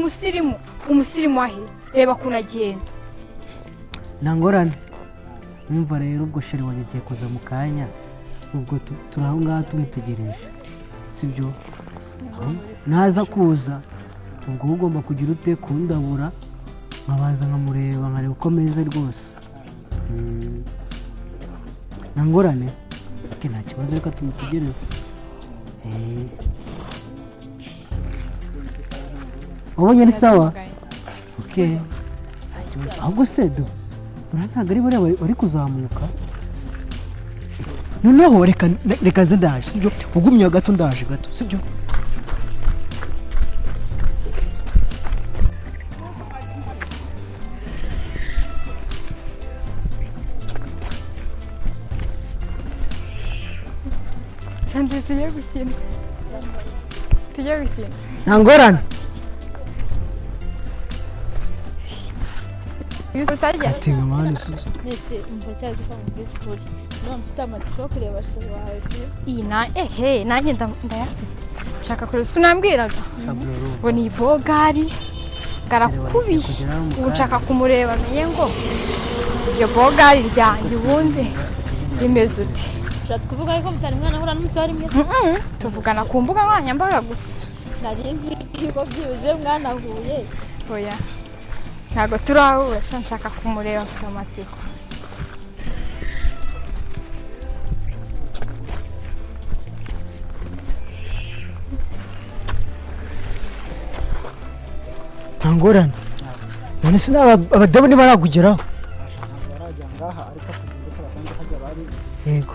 Umusirimu, umusirimu ahe? Reba ukuntu agenda. Nta ngorane. Mwumva rero, ubwo chéri wanjye agiye kuza mu kanya, ubwo turi aho ngaho tumutegereje, sibyo? Naza kuza, ubwo uba ugomba kugira ute? Kundabura, nkabaza nkamureba, nkareba uko ameze rwose. Nta ngorane. Ok, nta kibazo, reka tumutegereze. Wabonye ari sawa? Ok, nta kibazo. Ahubwo se do buriya ntabwo ari buriya bari kuzamuka? Noneho reka nze, ndaje, sibyo? Ugumye gato, ndaje gato, sibyo? Chanze, tujye gukina, tujye gukina. Nta ngorane. Utajya. Tinga mani susu. Mbese umva, cyari gukora ukuri, niba mfite amatsiko yo kureba chéri wawe pe. Iyi na ehe, nanjye ndayafite, nshaka kureba uko nambwiraga ngo ni bogari garakubiye. Ubu nshaka kumureba, menye ngo iryo bogari ryanjye ubundi rimeze ute. Ushatse kuvuga yuko mutari mwana ahura n'umunsi wa rimwe? Mm-mm, tuvugana ku mbuga nkoranyambaga gusa. Nari nzi yuko byibuze mwanahuye. Oya, ntabwo turahura sha. Nshaka kumureba, mfite amatsiko. Nta ngorane. None se abadamu ntibaragugeraho? Ntabwo barajya ngaha, ariko kugenda uko basanze hajya bari. Yego,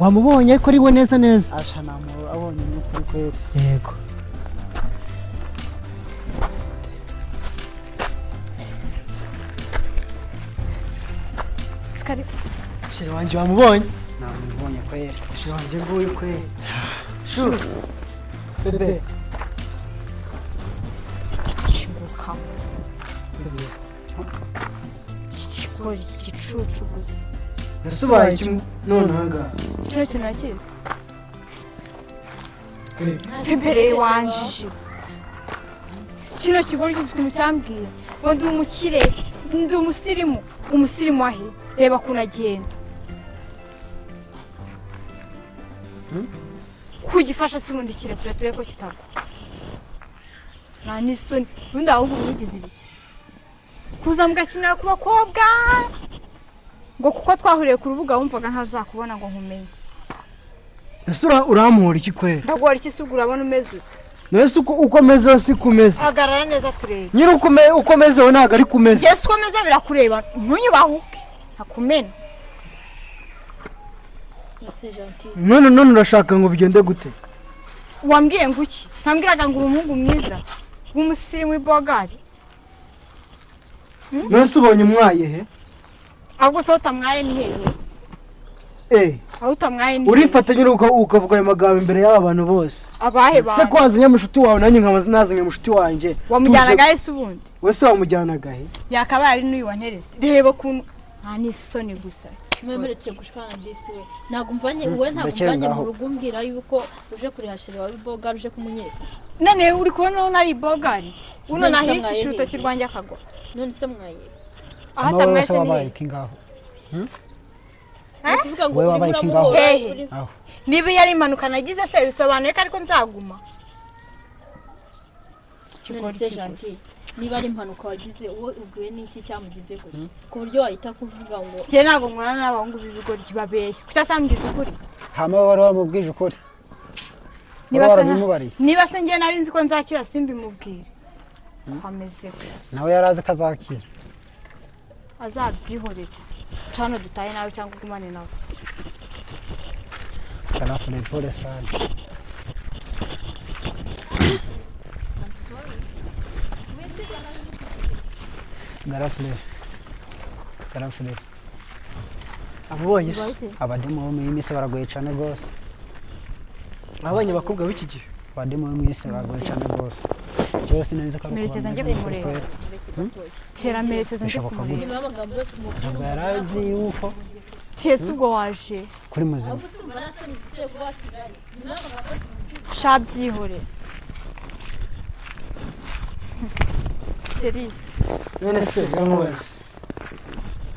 wamubonye ariko ari we neza neza? Asha, namubonye, ni ukuri kweri. Yego. Sikari. Chéri wanjye wamubonye? Namubonye kweri. Chéri wanjye nguyu kweri. Chou, bébé. Shinguka. Bébé. Ikigori, igicucu gusa. Nasubaye iki none aha ngaha? Kino kintu urakizi imbere wanjije. Kino kigori gifite ukuntu cyambwiye ngo ndi umukire, ndi umusirimu. Umusirimu ahe? Reba ukuntu agenda. Kugifasha se ubundi kirekure, turebe ko kitagwa. Nta n'isoni. Ubundi ahubwo mwigize ibiki kuza mugakinira ku bakobwa, ngo kuko twahuriye ku rubuga wumvaga ntazakubona ngo nkumenye? Ese uramuhora iki kweri? Ndaguhora iki se? Ubwo urabona umeze ute? None se uko umeze si ko umeze? Hagarara neza turebe. Nyine uko umeze we ntabwo ari ko umeze. Njye si uko meze birakureba. Ntunyubahuke ntakumena. Ese Gentil. None urashaka ngo bigende gute? Wambwiye ngo iki? Ntambwiraga ngo uri umuhungu mwiza w'umusirimu w'ibogari? None se ubonye umwaye he? Ahubwo se aho utamwaye ni hehe? Eh. Aho utamwaye ni hehe? Urifata nyine ukavuga ayo magambo imbere y'aba bantu bose? Abahe Se bantu? ko wazanye mushuti wawe, nanjye nkaba nazanye mushuti wanjye. Wamujyanaga he se ubundi? Wese wamujyanaga he? Yakabaye ari n'uyu wanterese. Reba ukuntu nta n'isoni gusa. Mwemeretse gushwana disi we, ntabwo umvanye wowe, ntabwo Ndakeka umvanye mu ngaho. rugo umbwira yuko uje kuriha chéri wawe iboga, uje kumunyereka. None uri kubona aho nari ibogari uno? None se Nahirikishije mwaye urutoki hehe? rwanjye akagwa. None se mwaye? Aho Nawe atamwaye se se ni wabaye hehe? iki ngaho? Ni ukuvuga ngo Wowe urimo wabaye iki ngaho? uramuhora Hehe. Aho. Niba iyo ari impanuka nagize se, bisobanuye ko ariko nzaguma? None se Gentil, niba ari impanuka wagize, wowe ubwiwe n'iki cyamugize gutya ku buryo wahita kuvuga ngo Njye ntabwo nkorana n'abahungu b'ibigoryi babeshya. Kuki atambwije ukuri? Hama wari wamubwije ukuri? Niba Wari se warabimubariye? Niba se njye nari nzi ko nzakira, simbimubwire ko ameze gutya. Nawe yari azi ko azakira. Azabyihorere. Cano dutahe nawe cyangwa ugumane nawe. Kanafure, pole sana. Garafure, garafure. Amubonye se? Abademu bo mu iyi minsi baragoye cyane rwose. Abonye abakobwa b'iki gihe? Abademu bo mu isi baragoye cyane rwose. Byose nzi ko ari uko Merekeza njye bameze. kumureba. Kweri. Kera merekeza njye Bishoboka kumureba. Nyuma y'amagambo yose umubwira? Ntabwo yari azi yuko Cyese ubwo waje? kuri muzima. Sha, byihorere. Chéri. None se nkubaze,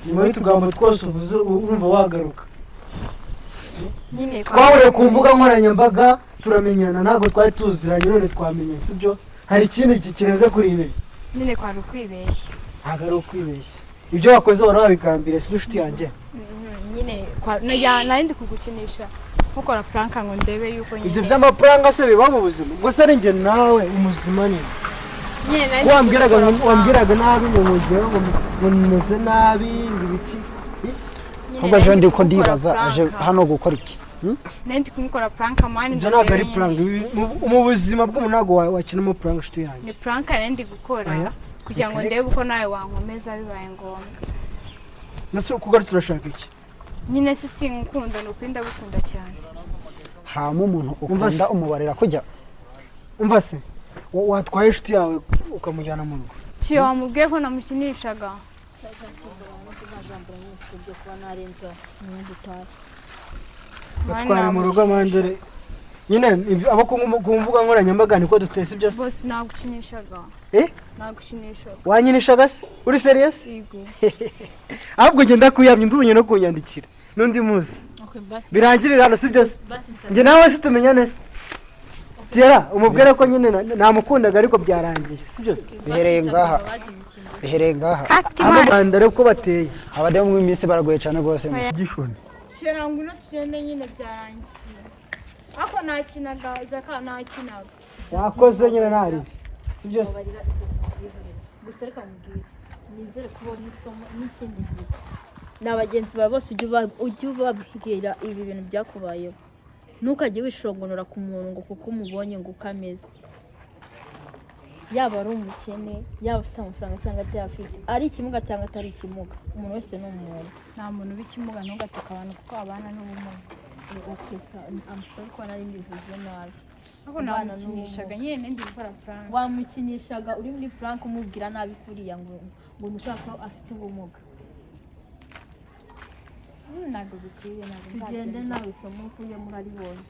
nyuma y'utugambo twose uvuze, urumva wagaruka? Nyine Twahuriye ku mbuga nkoranyambaga turamenyana, ntabwo twari tuziranye, none twamenyanye, sibyo? Hari ikindi kirenze kuri ibi? Nyine kwari ukwibeshya. Ntabwo ari ukwibeshya, ibyo wakoze wari wabigambiriye, si inshuti yanjye? Nyine nari ndi kugukinisha, nkukora prank ngo ndebe yuko nyine Ibyo by'amaprank se biba mu buzima? Ubwo se ari njye nawe, umuzima ni Nyine nari ndi wambwiraga kugukora prank. Wambwiraga nabi ngo mugihe ngo meze nabi, ngo ibiki. Nyine Ahubwo nari ejo ndi ndi ko kumukora ndibaza aje prank. hano gukora iki? Nari ndi kumukora prank, man. Ibyo ntabwo ari prank. Mu buzima bw'umuntu ntabwo wakinamo prank, inshuti yanjye. Ni prank nari ndi gukora Oya. kugira ngo Reka. ndebe uko nawe wankomeza bibaye ngombwa. Nase kugarutse urashaka iki? Nyine si sinkukunda, ni ukuri ndagukunda cyane. Hama umuntu Umva ukunda se. umubarira kujya. Umva se, watwaye inshuti yawe ukamujyana mu rugo? Kiyo, wamubwiye ko namukinishaga. Nta jambo na rimwe mfite ryo kuba narenza umwenda utaha. Batwara mu rugo amandere nyine abo ku mbuga nkoranyambaga niko duteye, sibyo se? Bose nagukinishaga. Eh? Nagukinishaga. Wanyinishaga se? Uri serious? Yego. Ahubwo ngenda kuyamya, nduzanye no kunyandikira n'undi munsi. Okay, basi. Birangirira hano, sibyo se? Basi nsabye. Njye nawe se tumenya se? Tiara, umubwire ko nyine namukundaga ariko byarangiye, sibyo se? Bihereye ngaha. Bihereye ngaha. Kati. Abo Rwanda rero uko bateye. Abadamu mu minsi baragoye cyane rwose. Gishoni. Shera, ngwino tugende, nyine byarangiye, ariko nakinaga zaka, nakinaga. Wakoze nyine, ntaribi, sibyo se? Babarira, ibyo byihorere. Gusa reka mubwire, nizere kubona isomo n'ikindi gihe na bagenzi bawe bose ujye ubabwira ibi bintu byakubayeho. Ntukajye wishongonora ku muntu ngo kuko umubonye ngo uko ameze, yaba ari umukene, yaba afite amafaranga cyangwa atayafite, ari ikimuga cyangwa atari ikimuga, umuntu wese ni umuntu. Nta muntu w'ikimuga, ntugatuke abantu kuko babana n'ubumuga. Okay, I'm sorry ko nari mbivuze nabi. Ariko Kubana namukinishaga nyine, ndi gukora prank. Wamukinishaga uri muri prank umubwira nabi kuriya ngo ni ushaka ko afite ubumuga? Ntabwo bikwiye, ntabwo Tugende. nzabyemera. Nawe isomo ukuye muraribonye.